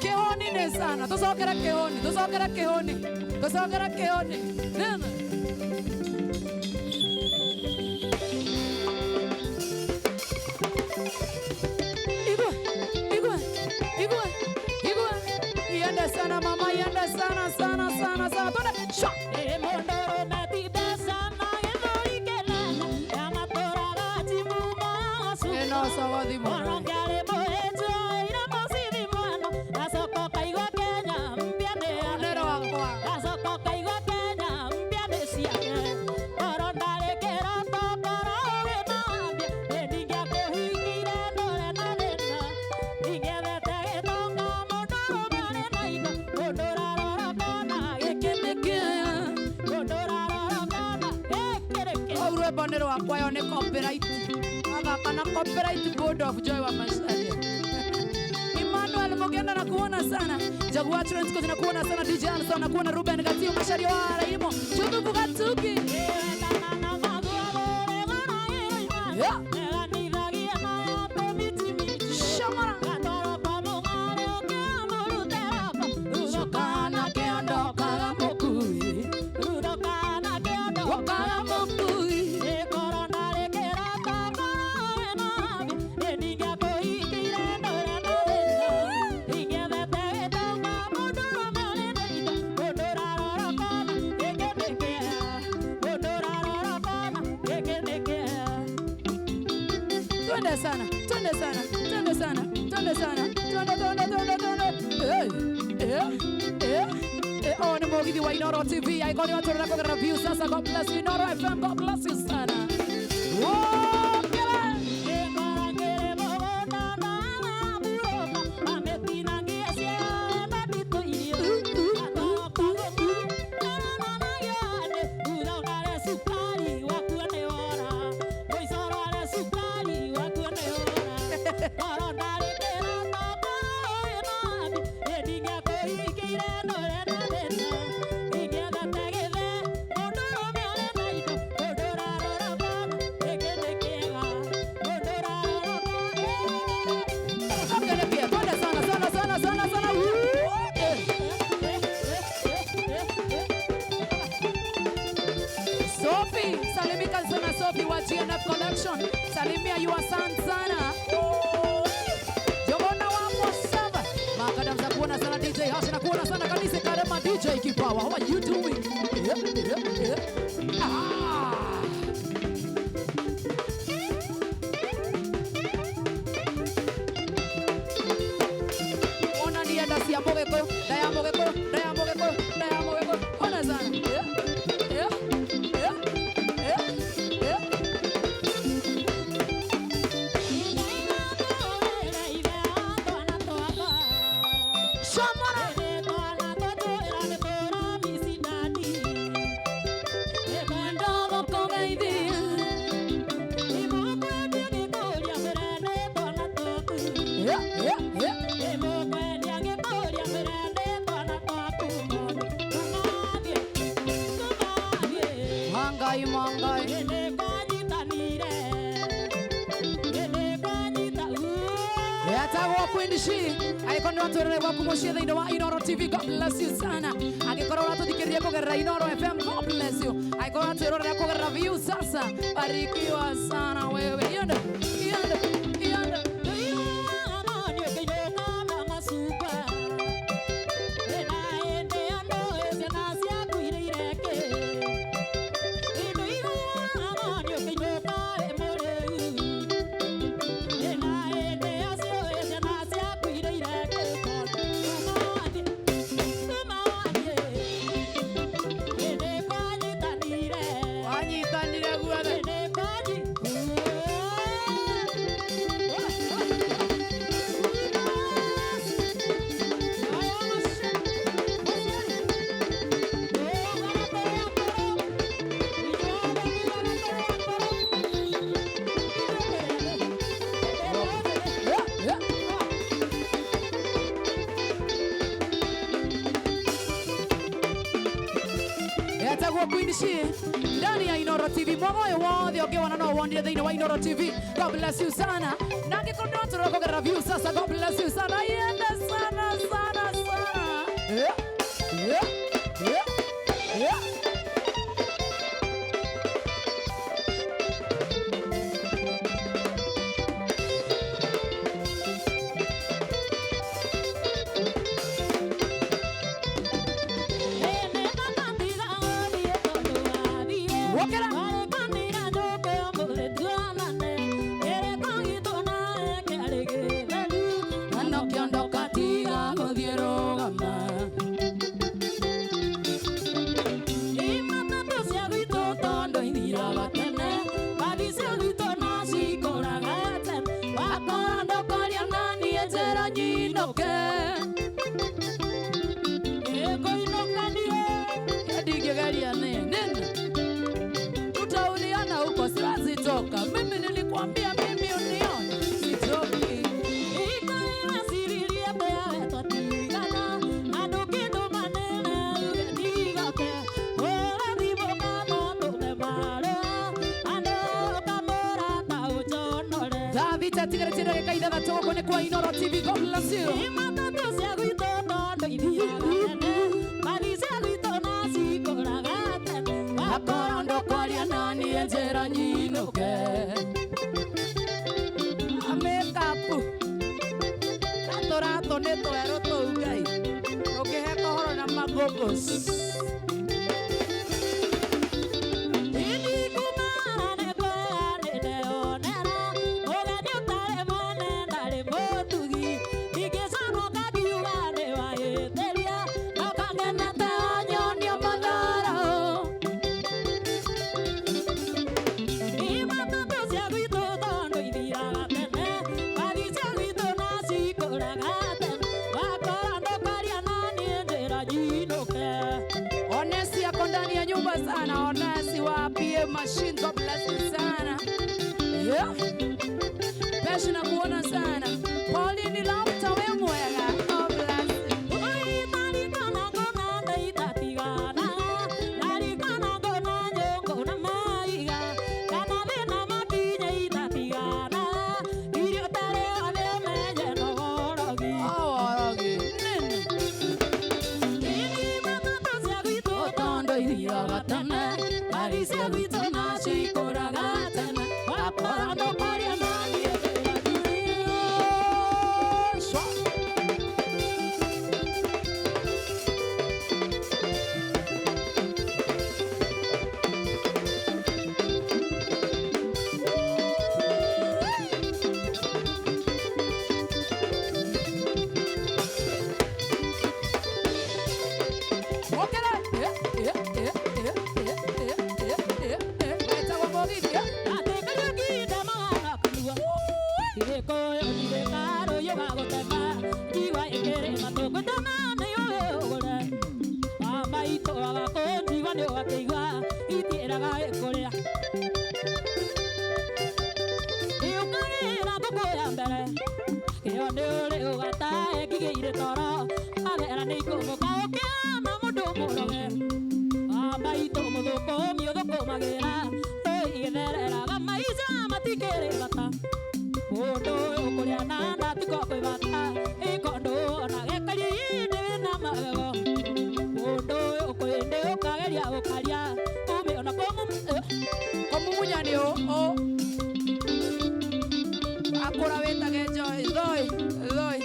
Kĩhũni nĩ sana. Tũcokere kĩhũni, tũcokere kĩhũni, tũcokere kĩhũni. Nene. Igwe, igwe, igwe, igwe. Iende sana mama, iende sana sana sana sana. Twende. Sha. Eno sawa thimo. Nero wakwa. Rũu rwĩmbo nĩ rwakwa yo nĩ copyright. Athaka na copyright board of Joy wa Macharia. Emmanuel Mugenda nakuona sana. Jaguar Trends nakuona sana DJ Anson nakuona Ruben Gatio Macharia wa Raimo. Chutu Gatuki. Yeah. Shamara. Shukana kiondokaga mukui. Okaga mukui. Twende sana, twende sana, twende sana, twende sana, twende, twende, twende, twende. Eh, eh, eh, eh. Oh, ni mugithi wa Inoro TV. Aigoni nĩ watũrera kũgerera view sasa. God bless you Inoro FM. God bless you sana. Whoa, kele. Kele pia. Twende sana, sana, sana, sana, sana. Woo. Eh. Sophie, salimika sana Sophie wa GNF Collection. Salimia your son sana. Jogona wa Mosaba. Makadam za kuona sana DJ Hash na kuona sana kanisa Karema DJ Kipawa. How are you doing? Yeah. Ah. Ona ni enda cia mũgĩkũyũ, nda ya mũgĩkũyũ, nda ya mũgĩkũyũ, nda ya mũgĩkũyũ. Ona sana. Yeah. Shamara. Ndogo kogeithia. Yeah. Mangai, mangai. Etagwo Queen She. Angĩkorwo nĩ watwĩrore gwaku mũciĩ thĩinĩ wa Inoro TV, God bless you sana. Angĩkorwo ũratũthikĩrĩria kũgerera Inoro FM, God bless you. Angĩkorwo ũratwĩrorera kũgerera view sasa, barikiwa sana wewe. Iende, iende, iende. Wanyitanire guothe. Yeah. Etagwo Queen She ndani ya Inoro TV mwaga ũyũ wothe ũngĩwona no wonire thĩinĩ wa Inoro TV. God bless you sana. Na angĩkorwo nĩ watũrora kũgerera view sasa, God bless you sana. Iende Nakwambia mimi unione sitoki. Thaa thita tigarĩtie ndagĩka ithathatũ gũkũ nĩ kwa Inooro TV. God bless you. Akorwo ndũkwaria naniĩ njĩra nyinũke. Makeup na tũratũ nĩ twerũ tũu Ngai. Ũkĩhe kohoro na magogos. Ngenete wanyonia mathara. Onesi yako ndani ya nyumba sana. Onesi wa PA Machine, God bless you sana. Yeah. Peshi na kuona sana. Pauline Laughter, we mwega. God bless you. Oh, Orogi. Nene. Otondo ithiraga tene. Ngari cia gwitũ nacio ikũraga tene. Wakora ndũkwaria naniĩ njĩra nyinũke. Okera. Eh, eh, eh, eh, eh, eh, eh, eh, eh. Wetagwo mũgithi, eh? Kũmumunya nĩ ũ akũra wĩtage njohi thoi thoi.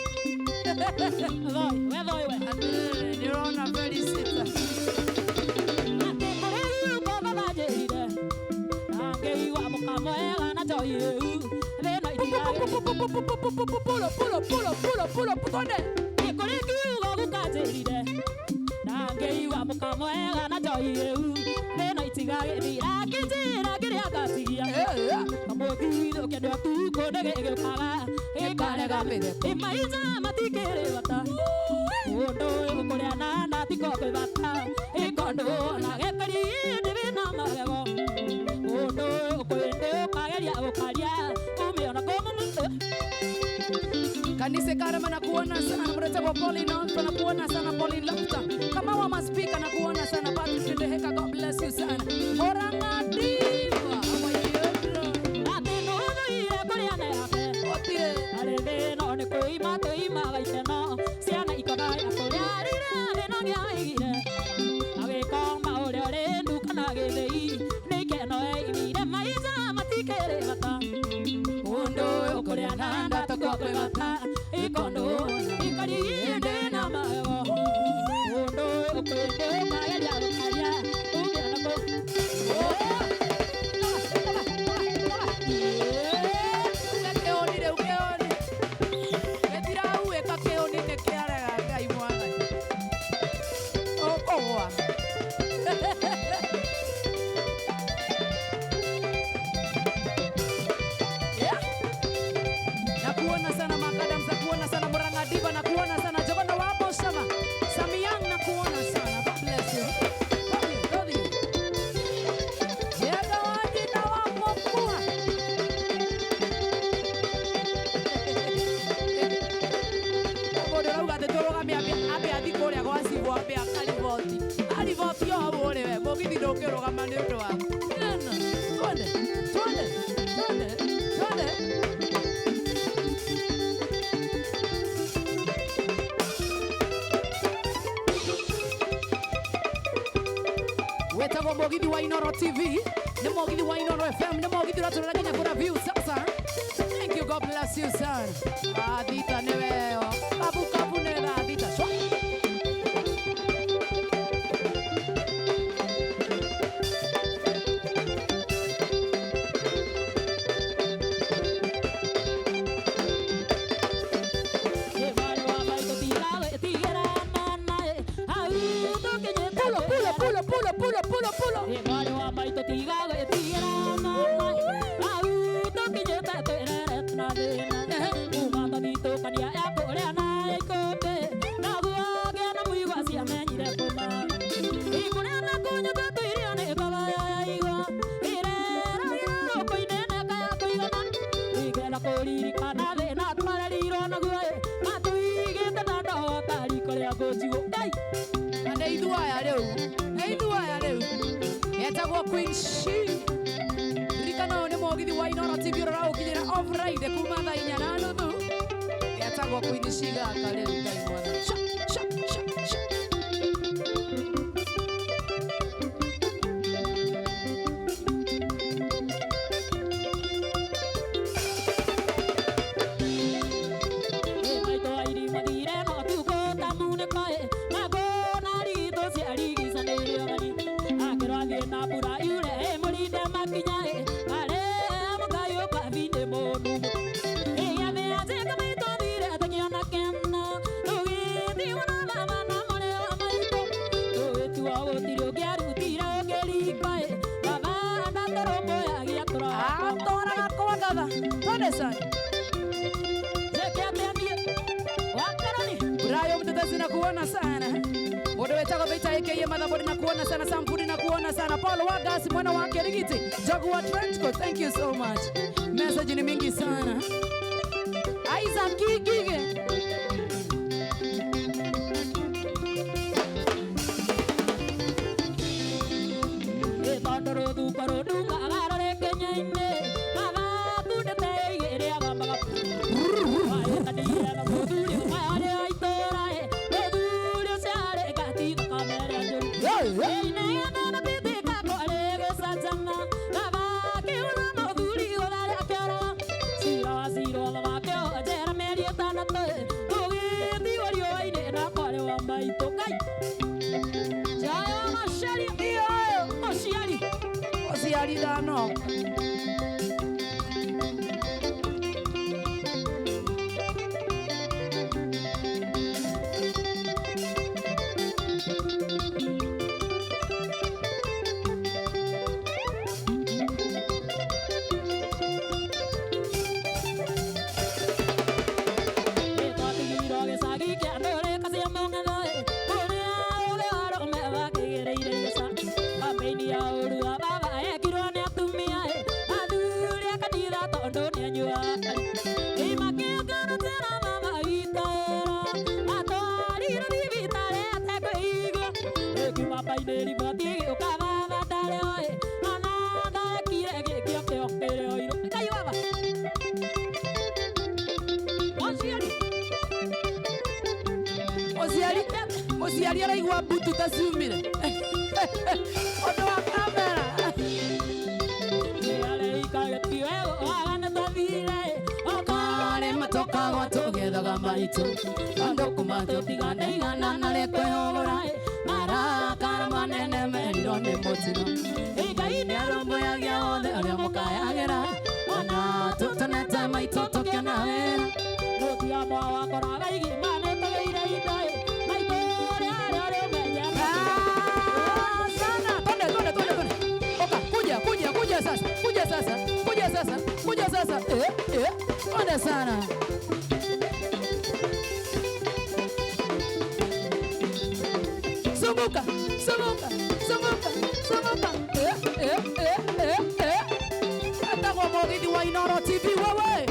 Atĩrĩrĩ, nĩ ũrona Felicita. Pulo pulo pulo pulo pulo twende. Eh, eh. Gĩkarega mĩtheko. Kanisa Karama nakuona sana, mretego Pauline Alpha nakuona sana, Pauline Laughter. Kama wa maspika nakuona sana, Patrick Ndeheka, God bless you sana. Oranga Diva, how are you? Otire. Undu ũyũ kũrĩa na ndatokwo kwĩ bata. Ikondo ikariinde na magego. Undu ũyũ kwĩndĩ ũkageria gũkaria. Uge ona kũ. Uge kĩhũni rĩu kĩhũni. Gĩtirahuĩka kĩhũni nĩ kĩarega Ngai mwathani. Ũkũgwa. Yeah. Nakuona sana Makadam, nakuona sana Murang'a Diva, nakuona sana Jogona wapo Shama. Samiang nakuona sana. God bless you. Love you, love you. Yega wajina wa mokua. Ambe akariboti. Ariboti o hau ũrĩ we. Mũgithi ndũngĩrũgama nĩ ũndũ waku. Ĩno. Twende. Twende. Twende. Twende. Wetagwo Mũgithi wa Inooro TV. Nĩ Mũgithi wa Inooro FM. Nĩ Mũgithi ũratũrora nginya kũra view sasa. Thank you, God bless you, sir. Athita nĩ weo. Kabu kabu nĩ Athita. Shwa. Pulo, pulo, pulo, pulo, pulo, pulo, pulo. Na nĩ ithuĩ aya rĩu. Nĩ ithuĩ aya rĩu. Etagwo Queen She. Ririkana ũyũ nĩ Mũgithi wa Inooro TV ũrĩa ũraũkinyĩra o Friday kuma thaa inya na nuthu. Etagwo Queen She gaka rĩu Ngai mwathani. Sha, sha, sha, sha. Atwaraga kwa ngatha. Twende sana. Brayo mtetezi na kuona sana. Mũndũ wetagwo Peter AKA Motherboard na kuona sana. Sampudi na kuona sana. Paul Wagas mwana wake Rigiti. Jaguar Trenchcoat, thank you so much. Message ni mingi sana. Isaac Gigige. Ũciarithano. Mũciari araigua mbutu ta ciumire. Ũndũ wa kamera. Akarĩ matokagwo tũgethaga maitũ. Andũ kuma tũtiganaigana na rĩkwĩhũgũra. Marakara manene merirwo nĩ mũtino. Ngai nĩarũmbũyagia othe arĩa mũkayagĩra. Ona tũtonete maitũ tũkĩona wĩra. Sana. Twende, twende, twende, twende. Oka, kuja, kuja, kuja sasa. Kuja sasa. Kuja sasa. Kuja sasa. Eh, eh. Twende sana. Zunguka, zunguka, zunguka, zunguka. Eh, eh, eh, eh, eh. Etagwo Mũgithi wa Inooro TV wewe.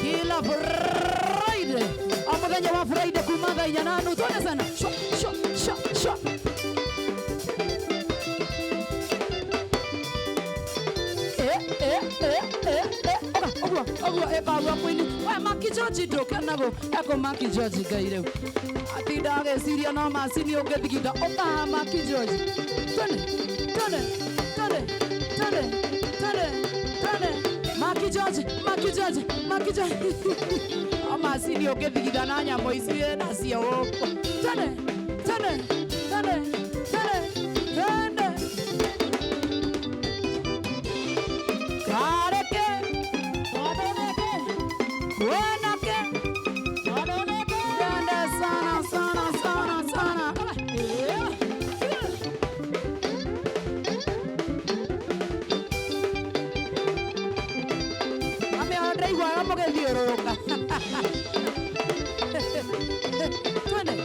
Kila Muthenya wa Friday kuma thaa inya na nuthu. Twende sana. Shwa, shwa, shwa, shwa. Eh, eh, eh, eh, eh. Oga, ogua, ogua, ĩkagua kwini. We Maki George ndũkenagwo. Eko Maki George Ngai rĩu. Atinda agĩciria no macini ũngĩthigitha ũkaha Maki George. Twende, twende, twende, twende, twende, twende. Maki George, Maki George, Maki George. O macini ũngĩthigitha na nyamũ ici nacio gũkũ. Twende, twende, twende, twende, twende. Kareke, wenake, twende sana sana sana sana. Ame ndĩraiguaga mũgĩthiũrũrũka. Twende.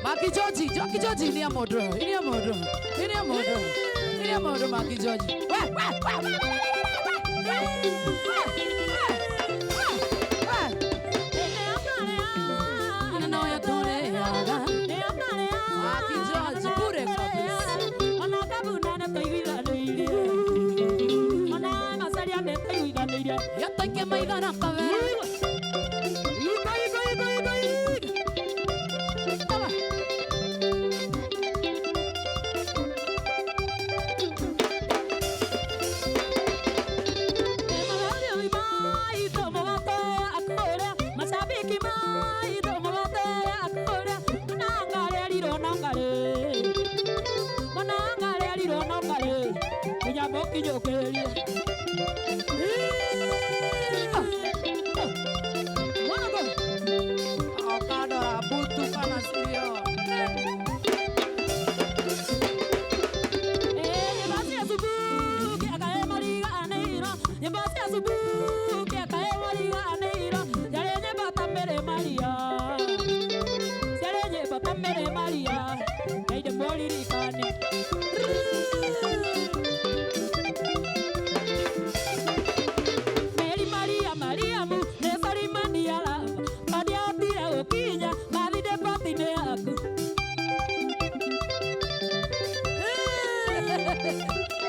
Maki George, Maki George ni mũndũ, ni mũndũ, ni mũndũ, ni mũndũ Maki George. We, we, we, we, we, we, we, we. Na no yatũrĩaga. Maki George, bure kabisa. Yataike maigana kabera. Igo, igo, igo, igo, igo. Toma. Okadora butu kana sirio.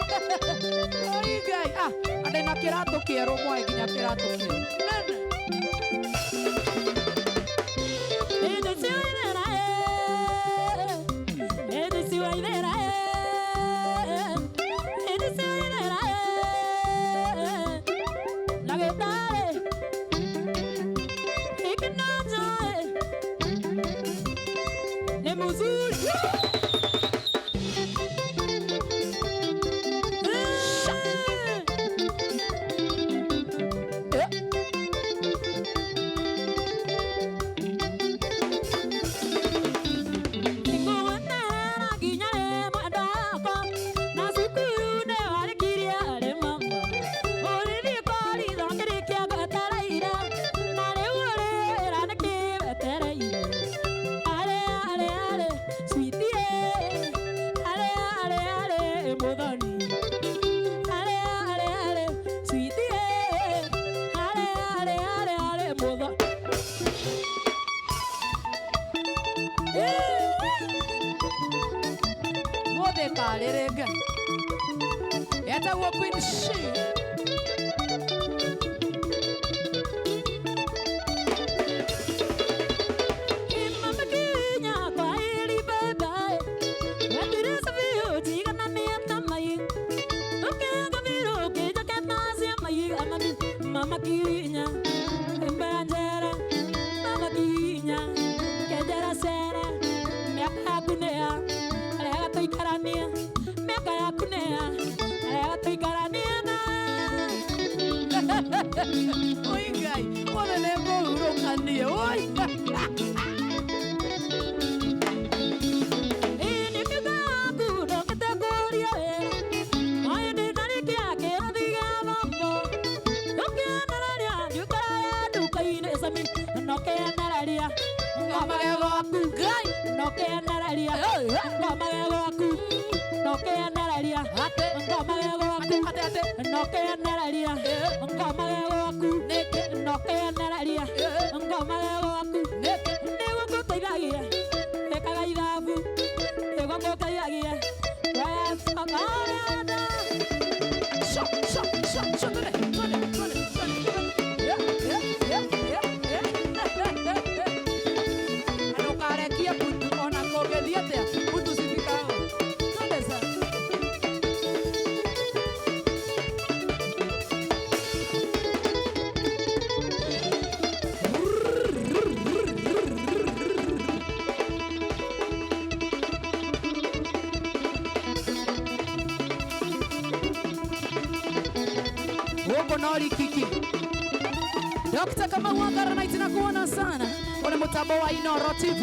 Oi Ngai, ah, andĩ na kĩratũ kĩerũ mwae nginya kĩratũ kĩerũ. Nene. Mũthĩ karĩrĩnge. Etagwo Queen She. Mama Kinya, Mbanjera, Mama Kinya, Kejera Sera, Miaka yaku nĩa, arĩa tũikarania, mĩaka yaku nĩa, arĩa tũikarania na. Oi Ngai, wothe nĩ ngũhurũkanie. Oi. Ĩ nĩ kiugo waku ndokĩte kũria wĩra, Nokenereria ngomage gwaku. Nokenereria ngomage gwaku. Nĩguo ngũteithagia ĩkaga ithabu. Nĩguo ngũteithagia wecoka ũrenda. Sho, sho, sho, sho, twende, twende, twende, twende. Yeah, yeah, yeah, yeah, yeah. Na ndũkarekie kutu ona kũngĩthiĩ atĩa, kutu citikao. Twende sasa. Gũkũ no rikiki. Dr. Kamau Wangaranaiti na kuona sana ule mutambo wa Inoro TV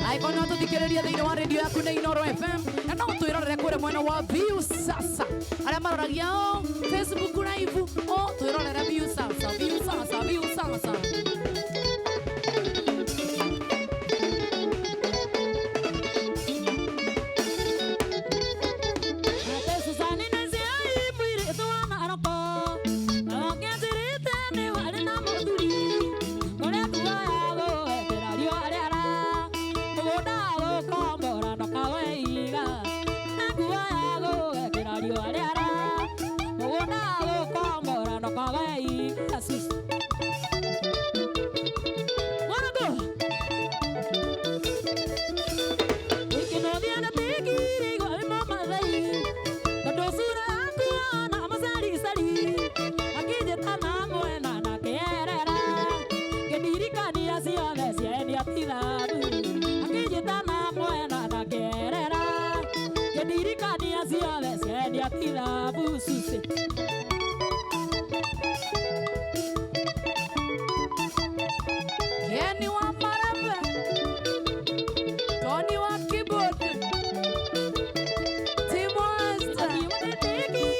aiko no tuthikiriria thiini wa radio yaku ni Inoro FM na no twirorere kure mwena wa view sasa aria maroragia o Facebook live o twirorere view sasa, view sasa, view sasa. Ate Susani nĩ ciai mũirĩtu wa Maroko. Ũngĩanjĩrĩte nĩ warĩ na mũthuri. Ũrĩa nguoya gũgekĩra riũa rĩara. Mũgũnda gũkombora ndũkaweiga. Na nguoya gũgekĩra riũa rĩara. Mũgũnda gũkombora ndũkaweiga. Sus. Mwanangu. Wikinothia na tigiri gwa mamathai. Tondũ cura akuona macaricari. Akĩnjĩta na mwena na kĩerera. Ngĩndirikania ciothe ciendia tithabu. Akĩnjĩta na mwena na kĩerera. Ngĩndirikania ciothe ciendia tithabu Susi. Yeni wa Marebe, Tony wa keyboard, Timo Esther.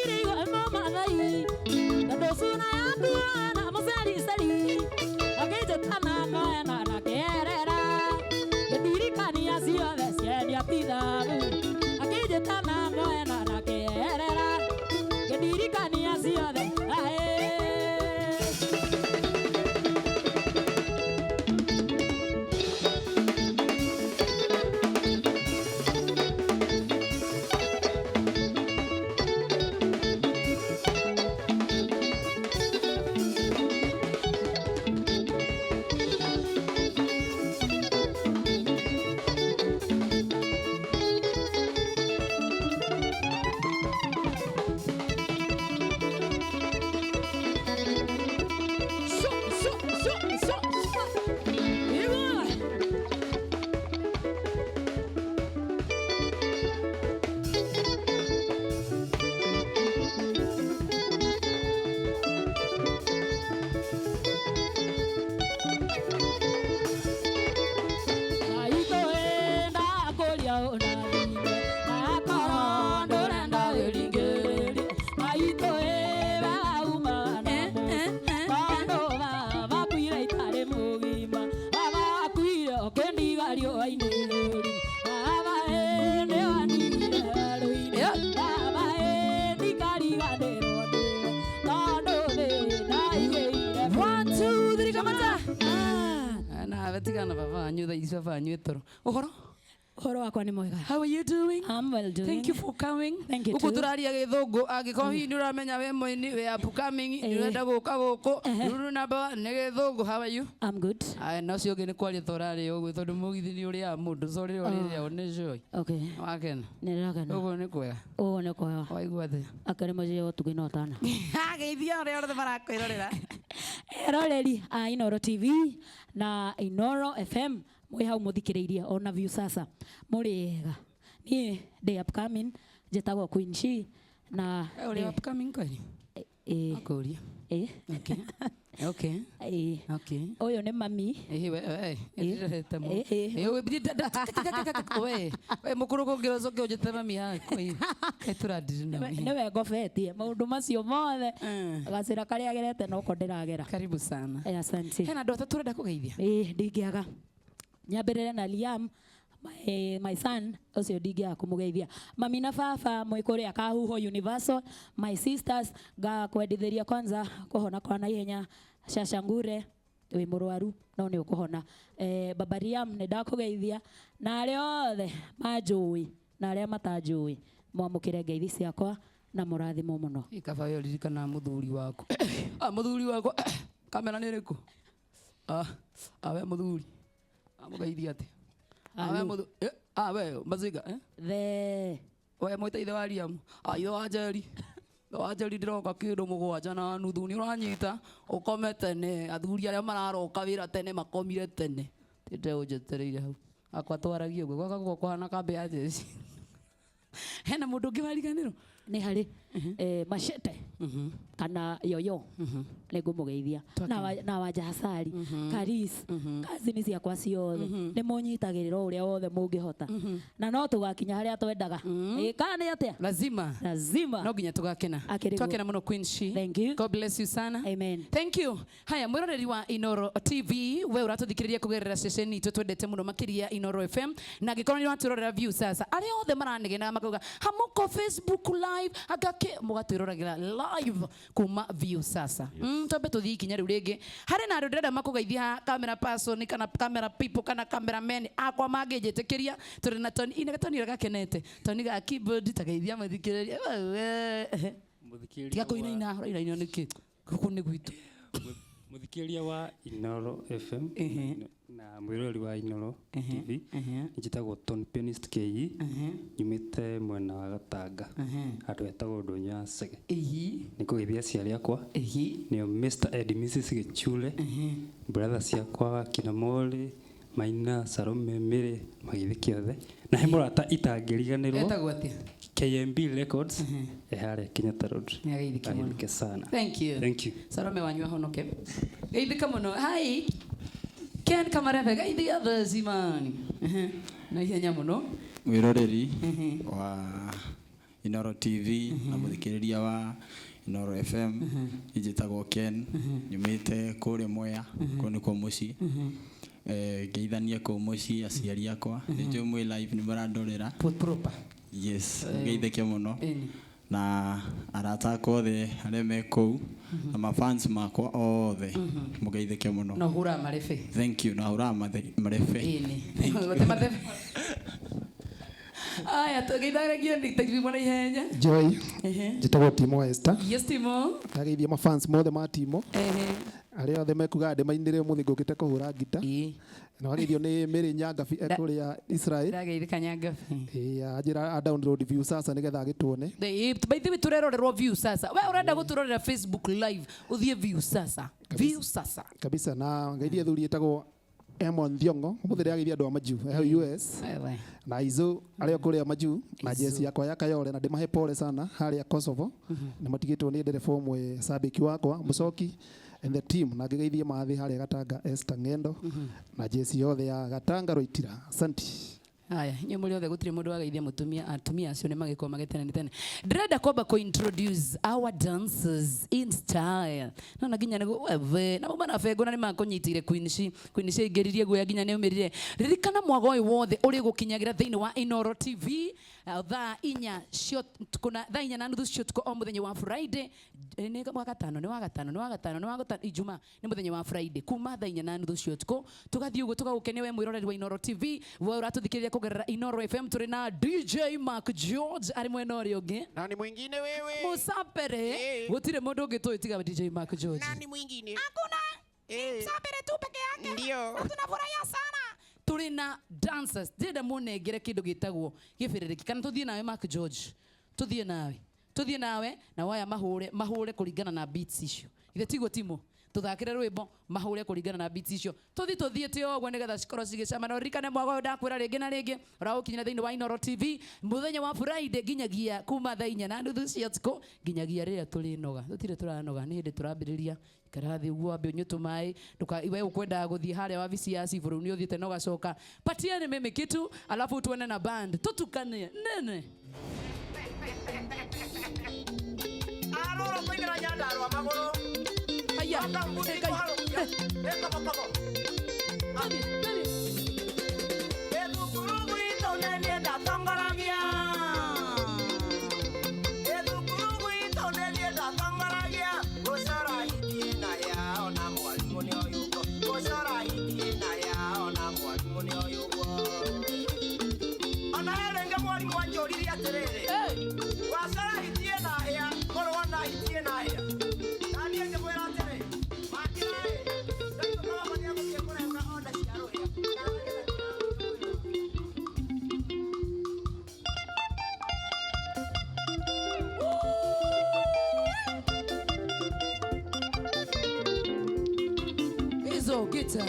Sho, sho, sho, sho, sho. Igua! Aitoenda kũrĩa ũnathire, akorwo ndũrenda wĩringĩrĩrie. Aitoe wauma na mũciĩ, tondũ baba akuire itarĩ mũgima. Baba akuire ũkĩndiga riũa-inĩ rĩru. Baba ĩ nĩwandigire werũ-inĩ. Baba ĩ ndikariganĩrwo nĩwe, tondũ thĩ ndaigĩire. One, two, three, kamata. Na wetigana baba wanyu thaa ici baba wanyu ĩtoro. Ũhoro? Ũhoro wakwa nĩ mwega. How are you doing? I'm well doing. Thank you for coming. Thank you Gũkũ too. tũraria gĩthũngũ angĩkorwo hihi nĩ ũramenya wĩ mũini wĩ upcoming nĩ ũrenda gũka gũkũ ruru number one nĩ gĩthũngũ. How are you? I'm good. Aya na ũcio ũngĩ nĩ kwaria tũraria ũguo tondũ mũgithi nĩ ũrĩaga mũndũ sorry ũrĩrĩa nĩ joy. Okay. Wakena. Nĩndĩrakena. Ũguo nĩ kwega. Ũguo nĩ kwega. Waigua atĩa? Akĩrĩ mũciĩ ũtugĩ na ũtana. Geithia arĩa othe marakwĩrorera. Eroreri a Inoro TV na Inoro FM mwĩ hau mũthikĩrĩirie ona view sasa mũrĩ ega. Niĩ ndĩ upcoming njĩtagwo Queen She na Ũrĩ upcoming kweli? ĩ Akũria. ĩ Okay. Okay. ĩ Okay. ũyũ nĩ mami. Ĩhĩ we we ndĩrete mo. Eh, eh. Ĩ we we we mũkũrũ kũngĩ ũcoke ũnjĩte mami haku. Kaĩ tũrandire na mi. Nĩwe ngobetie maũndũ macio mothe gacĩra karĩa gerete noko ndĩragera. Karibu sana. Eh, asante. Hena andũ atatũ ũrenda kũgeithia? Ĩ ndingĩaga nyambĩrĩre na Liam My son ucio ndingĩaga kũmũgeithia. Mami na baba mwĩ kũrĩa Kahuho Universal. My sisters, ngakwendithĩria kwanza kũhona kwa naihenya. Shashangure wĩ mũrwaru no nĩ ũkũhona. Baba Riam nĩ ndakũgeithia, na arĩa othe manjũĩ na arĩa matanjũĩ, mwamũkĩre ngeithi ciakwa na mũrathimwo mũno. Kaba we ririkana mũthuri waku. Ah, mũthuri wakwa, kamera nĩ ĩrĩkũ? Ah, ah, we mũthuri. Ah, mũgeithia atĩa? Ah, we mũthuri. Ah, we maziga, eh? The We mwĩta ithe wa Liam. Ah, ithe wa Njeri. Ithe wa Njeri ndĩroka kĩndũ 7:30 nĩ ũranyita ũkome tene. Athuri arĩa mararoka wĩra tene makomire tene. Tinde ũnjetereire hau. Akwa twaragie ũguo gwaka guoko kũhana kambĩ ya jeshi. Hena mũndũ ũngĩ wariganĩrwo? Nĩ harĩ machete kana yoyo, nĩ ngũmũgeithia na wanja Hasari Karis, kazini ciakwa ciothe nĩ mũnyitagĩrĩra o ũrĩa wothe mũngĩhota, na no tũgakinya harĩa twendaga. Ĩ, kana nĩ atĩa? Lazima. Lazima. No nginya tugakena. Akĩrĩ guo. Twakena mũno, Queen She. Thank you. God bless you sana. Amen. Thank you. Haya, mwiroreri wa Inoro TV, we ũratũthikĩrĩria kũgerera ceceni itũ twendete mũno makĩria, Inoro FM, na angĩkorwo nĩ ũratwĩrorera view sasa, arĩa othe maranegenaga makauga hamuko Facebook live agake, mũgatwĩroragĩra live kuma view sasa. Twambe tũthiĩ ikinya rĩu rĩngĩ harĩ na andũ ndĩrenda makũgeithia, camera person kana camera people kana cameramen akwa mangĩnjĩtĩkĩria. Tũrĩ na Tony ina Tony ũrĩa gakenete, Tony ga keyboard, tageithia mathikĩrĩria. Tiga kũinaina, ũrainainio nĩkĩ? Gũkũ nĩ gwitũ. Mũthikĩrĩria wa Inoro FM na mwĩroreri wa Inoro TV, njĩtagwo Tony Pianist KE, nyumĩte mwena wa Gatanga, handũ hetagwo Ndũnyũ ya Cege. Nĩ kũgeithia aciari akwa, nĩo Mr and Mrs Gĩchure, brother ciakwa Kinamoli, Maina, Salome, Mĩrĩ, magĩthĩ othe, na he mũrata itangĩriganĩrwo. Etagwo atĩa? KMB Records, e harĩa Kenyatta Road. Nĩ ageithĩke mũno. Ageithĩke sana. Thank you. Thank you. Salome wanyu ahonoke. Geithĩka mũno. Hi. Ken Kamarebe, geithia thecimani na ihenya mũno. Mwiroreri wa Inoro TV na mũthikĩrĩria wa Inoro FM, njĩtagwo Ken, nyumĩte kũrĩa Mwea, kũu nĩkuo mũciĩ. Ngeithanie kũu mũciĩ aciari akwa, nĩ njũĩ mwĩ live nĩ mũrandorera. Proper. Yes, ngeithĩke mũno Ĩni. Na arata akwa othe arĩa me kũu na mafans makwa othe, mũgeithĩke mũno. Na ũhũraga marebe? Thank you, na hũraga marebe. Ĩni. Gũte matebe. Aya, tũgeithanagie nĩ na ihenya. Joy, njĩtagwo Timo Esther. Yes, Timo. Ndageithia mafans mothe ma Timo arĩa othe mekugaga ndĩmainĩre ũmũthĩ ngũkĩte kũhũra ngita, na wageithio nĩ Mary Nyangabi ekũrĩa Israel. Ndageithĩka Nyangabi. Ĩĩ, anjĩra a download view sasa nĩgetha agĩtuone. By the way, turerorerwo view sasa. We urenda guturorera Facebook live, uthie view sasa, view sasa. Kabisa, na ngeithie thuri ĩtagwo Emon Thiong'o, ũmũthĩ ndĩrageithia andũ a majuu hau US Wewe. Na Izu arĩa kũrĩa majuu na Izu. jesi yakwa ya Kayole, na ndĩmahe pole sana harĩa Kosovo, nĩ matigĩtwo nĩ ndereba ũmwe sabiki wakwa Mũcoki and the team, na ngĩgeithie mathĩ harĩa Gatanga, Esther Ng'endo na jesi yothe ya Gatanga Rũitira. Asanti. Haya, inyuĩ mũrĩ othe gũtirĩ mũndũ wageithia mũtumia, atumia acio nĩ magĩkorwo magĩtene tene. Ndĩrenda kwamba kũ introduce our dancers in style. No na nginya nĩguo wewe na mauma na bengo na nĩ makũnyitire Queen She. Queen She ingĩririe guoya nginya nĩ umĩrire. Ririkana mwago ũyũ wothe ũrĩ gũkinyagĩra thĩinĩ wa Inoro TV 4:30 cia ũtukũ na 4:30 cia ũtukũ o mũthenya wa Friday. Nĩ wa gatano, nĩ wa gatano, nĩ wa gatano, nĩ wa gatano, Ijumaa nĩ mũthenya wa Friday kuma 4:30 cia ũtukũ tũgathiĩ ũguo tũgagũkenia we mwĩroreri wa Inoro TV, we ũratũthikĩrĩria kũgerera Inoro FM. Tũrĩ na DJ Mark George arĩ mwena ũrĩa ũngĩ. Nani mwingine wewe? Mũcapere. Eh. Gũtirĩ mũndũ ũngĩ tũĩ tiga DJ Mark George. Nani mwingine? Hakuna. Eh. Msapere tu peke yake. Ndio. Na tunafurahia sana. Tũrĩ na dancers. Ndĩrenda mũnengere kĩndũ gĩtagwo gĩbĩrĩrĩki, kana tũthiĩ nawe Mark George, tũthiĩ nawe, tũthiĩ nawe na waya mahũre mahũre kũringana na beats icio. Ithe tiguo Timo? Tũthakĩre rwĩmbo mahũre kũringana na beats icio, tũthiĩ tũthiĩte o ũguo nĩgetha cikorwo cigĩcama. Na ũririkane mwago ũyũ ndakwĩra rĩngĩ na rĩngĩ ũragũkinyĩra thĩinĩ wa Inoro TV mũthenya wa Friday nginyagia kuma 4:30 cia ũtukũ nginyagia rĩrĩa tũrĩnoga. Tũtirĩ tũranoga, nĩ hĩndĩ tũrambĩrĩria. Ikara thĩ ũguo wambe ũnyue tũmaĩ, ndũka we ũkwendaga gũthiĩ harĩa wabici ya cibũ rĩu nĩ ũthiĩte na ũgacoka. Patieni mimi kitu alafu tuende na band tutukane nene. Aroro kuingira Nyandarua maguru. Aya, Aka mbuzi eh, kai. kuharũkia. Eh. Eh, kobo, kobo. Tũthiĩ, tũthiĩ. Eh, thukuru. Go get her.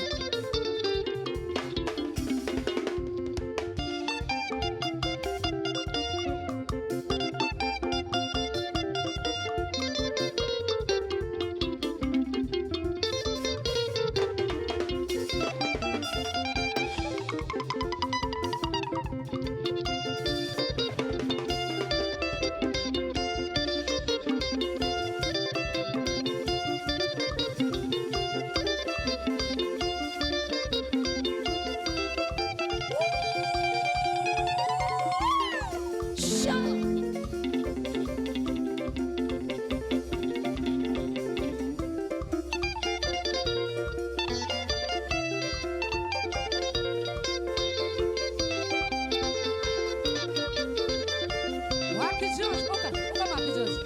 Mark George, oka, oka Mark George.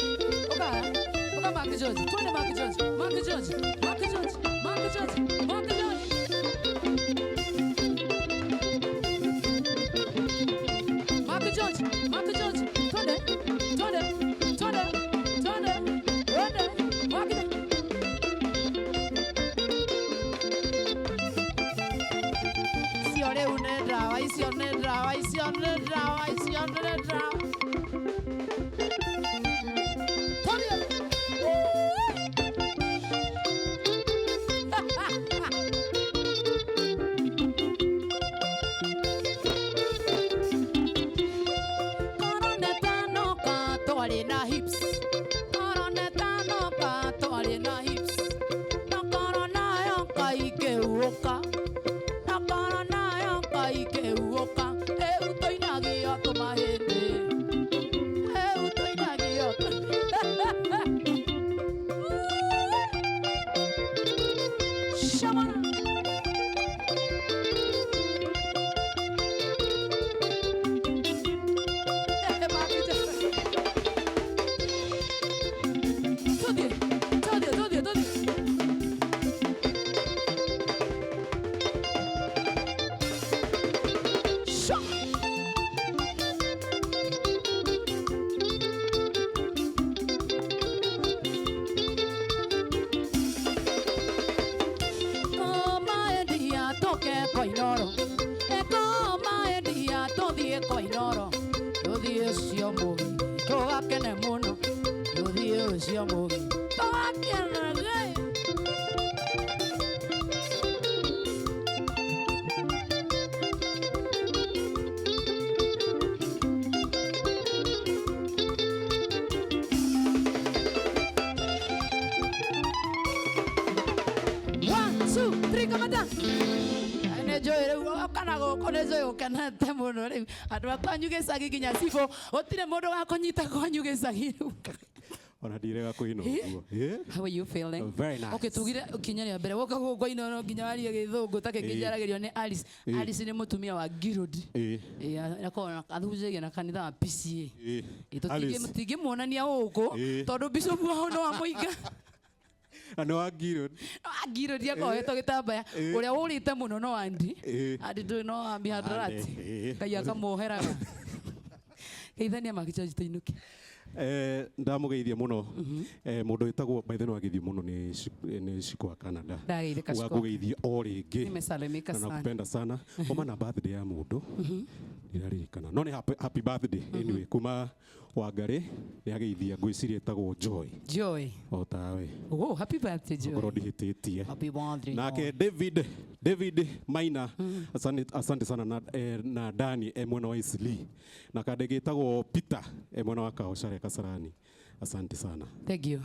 Oka, oka Mark George. Twende Mark George. Mark George. Mark George. Mark George. Mark George. Mark George. Mark George. Twende. Twende. Twende. Twende. Twende. Mark George. Icio rĩu nĩ ndawa, icio nĩ ndawa, icio nĩ ndawa, icio nĩ ndawa. Korona tano ka twarĩ na hips. Korona tano ka twarĩ na hips. Na korona yoka ikĩhuũka. Na korona yoka ikĩhuũka. Rĩu tũinagio tũmahĩndĩ. Rĩu tũinagio Shamana. Tũthiĩ, tũthiĩ, tũthiĩ, tũthiĩ. Sha. Koma endia toke kwa Inoro. E koma endia tũthiĩ kwa Inoro. Tũthiĩ ũcio mũgeni tũgakene mũno. Tũthiĩ ũcio mũgeni tũgakene gĩ. One, two, three, kamata. Nĩ njũĩ rĩu kana gũkũ nĩ njũĩ ũkenete mũno rĩu andũ a kwanyu gĩcagi nginya cibũ gũtirĩ mũndũ wa kũnyita kwanyu gĩcagi rĩu. Ona ndirega kwĩna ũguo. Eh? How are you feeling? Very nice. Okay, tugire kinya rĩa mbere woka gũkũ Inooro nginya warie gĩthũngũ ta kĩngĩ njaragĩrio nĩ Alice. Alice nĩ mũtumia wa Girod. Akoragwo athunjagia na kanitha wa PCA. Alice. Tũtingĩmuonania gũkũ tondũ bishop wao no amũinga. Na nĩ wa Girod. Girod akohetwo gĩtambaya ũrĩa ũrĩte mũno no Andy. Andy ndũĩ no wa mihadarati. Andy. Ngai akamuoheraga. Geithania Mark George tũinũke. Ndamũgeithia mũno. Mũndũ wĩtagwo by the way no ageithio mũno nĩ Shiko wa Canada. Ndageithĩka Shiko. Ũgakũgeithia o rĩngĩ. Nimesalimika Na sana. nakupenda sana. Oma na birthday ya mũndũ. Ndiraririkana. No nĩ happy birthday anyway kuma Wangarĩ nĩ ageithia ngwĩciria ĩtagwo Joy. Joy. O tawe. Oh, happy birthday Joy. Okorwo ndihĩtĩtie. Happy birthday. Nake David Maina, asante, asante sana na Dani mwena wa Isli na kande gĩtagwo Peter mwena wa Kaocare Kasarani, asante sana. Thank you.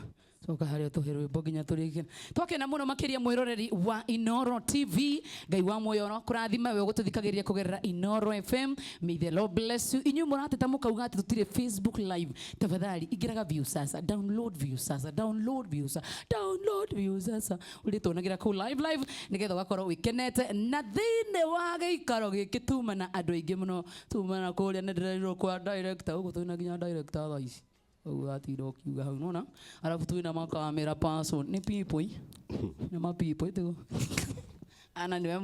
Coka harĩa tũhe rwĩmbo nginya tũrĩke. Twakena mũno makĩria mwĩroreri wa Inoro TV. Ngai wa muoyo no kũrathima we ũgũtũthikagĩrĩria kũgerera Inoro FM. May the Lord bless you. Inyuĩ mũrateta mũkauga atĩ tũtirĩ Facebook live. Tafadhali ingĩraga view sasa, download view sasa, download view sasa, download view sasa. Ũrĩtuonagĩra kũu live live nĩgetha ũgakorwo wĩkenete na thĩinĩ wa gĩikaro gĩkĩ tuma na andũ aingĩ mũno. Tuma na kũrĩa nĩ ndĩrerirwo kwa director ũguo twĩna nginya director thaa ici. Ũguo atinda ũkiuga hau nona arabu twĩna makamera person nĩ people nĩ ma people tiguo ana nĩwe.